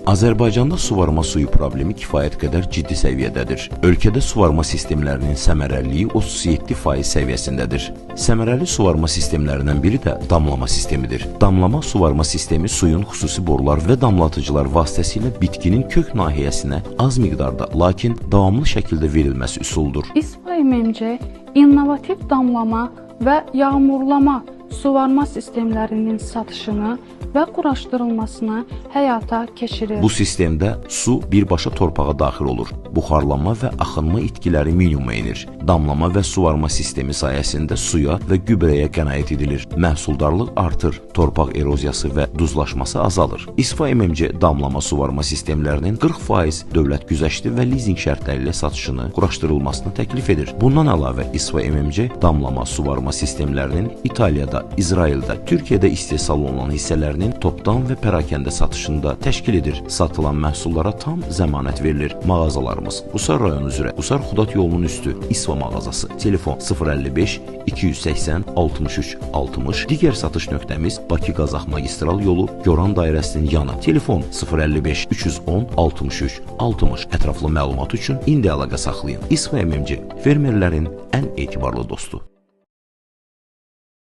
Azərbaycanda suvarma suyu problemi kifayət qədər ciddi səviyyədədir. Ölkədə suvarma sistemlərinin səmərəliliyi 37% səviyyəsindədir. Səmərəli suvarma sistemlərindən biri də damlama sistemidir. Damlama suvarma sistemi suyun xüsusi borular və damlatıcılar vasitəsilə bitkinin kök nahiyəsinə az miqdarda, lakin davamlı şəkildə verilməsi üsuldur. İSFA MMC innovativ damlama və yağmurlama suvarma sistemlərinin satışını və quraşdırılmasını həyata keçirir. Bu sistemdə su birbaşa torpağa daxil olur. Buxarlanma və axınma itkiləri minimuma enir. Damlama və suvarma sistemi sayəsində suya və gübrəyə qənaət edilir. Məhsuldarlıq artır, torpaq eroziyası və duzlaşması azalır. İSFA MMC damlama suvarma sistemlərinin 40% dövlət güzəşti və lizinq şərtləri ilə satışını, quraşdırılmasını təklif edir. Bundan əlavə İSFA MMC damlama suvarma sistemlərinin İtaliyada, İsraildə, Türkiyədə istehsal olunan hissələrinin topdan və pərakəndə satışını da təşkil edir. Satılan məhsullara tam zəmanət verilir. Mağazalarımız Qusar rayonu üzrə Qusar Xudat yolunun üstü İSFA mağazası. Telefon 055 280 63 60. Digər satış nöqtəmiz Bakı-Qazax magistral yolu Goran dairəsinin yanı. Telefon 055 310 63 60. Ətraflı məlumat üçün indi əlaqə saxlayın. İSFA MMC fermerlərin ən etibarlı dostu.